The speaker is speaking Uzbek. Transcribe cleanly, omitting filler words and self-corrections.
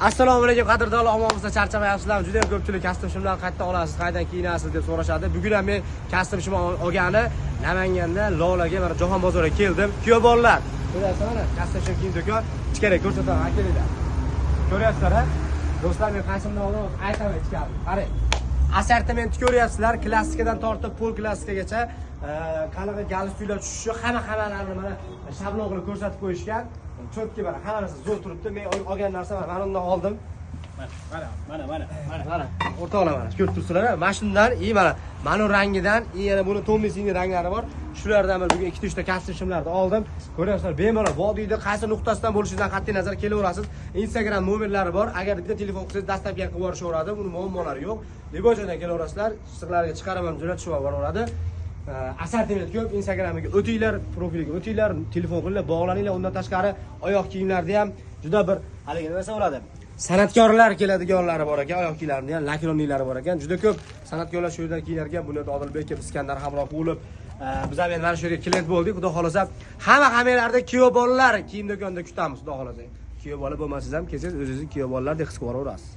Assalomu alaykum, qadrdonlar, omonmisizlar, charchamayapsizlarmi? Juda ham ko'pchilik kostyum shimlarni qayerdan olasiz, qayerdan kiyinasiz deb so'rashadi. Bugun ham men kostyum shim olgani Namanganda Lolaga, mana Jahon bozoriga keldim. Kuyov bolalar, ko'ryapsizlar, mana kostyum shim kiyim do'kon. Ichkariga ko'rsataman, kelinglar. Ko'ryapsizlar, ha? Do'stlar, men qaysimdan oldim, aytaman ichkari. Qarang. Assortimentni ko'ryapsizlar, klassikadan tortib pol klassikagacha, qanaqa galstuklar tushishi, hammalarini mana shablon qilib ko'rsatib qo'yishgan. Cho'tki mana hamma narsa zo'r turibdi. Men olgan narsa mana undan oldim. Mana, mana, mana, mana. Mana o'rtoqlar, mana ko'rib turibsizlar, mana shundan и mana rangidan и yana buni Tommy Singni ranglari bor. Shulardan bir bugun 2-3 ta kostyum shimlarni oldim. Ko'ryapsizlar, bemalol vodiyda qaysi nuqtasidan bo'lishingizdan qat'iy nazar kelaverasiz. Instagram nomerlari bor. Agar bitta telefon qilsangiz, dastlabki qilib yuborishaveradi. Buni muammolari yo'q. Любой joydan kelaverasizlar. Sizlarga chiqaraman, jo'natishib yuboraveradi. Assortiment ko'p. Instagramiga o'tinglar, profiliga o'tinglar, telefon qilinglar, bog'laninglar. Undan tashqari oyoq kiyimlarni ham juda bir haligi nima desa bo'ladi? San'atkorlar keladiganlari bor ekan, oyoq kiyimlarini ham lakronliklari bor ekan. Juda ko'p san'atkorlar shu yerdan kiyinar ekan. Buni Odilbek, Iskandar Hamroqulov, biz ham endi mana shu yerga klient bo'ldik. Xudo xolasa, hammalarda kuyov bolalar kiyim do'konida kutamiz, xudo xolasa. Kuyov bola bo'lmasangiz ham kelsangiz, o'zingizni kuyov bolalar deb his qilib boraverasiz.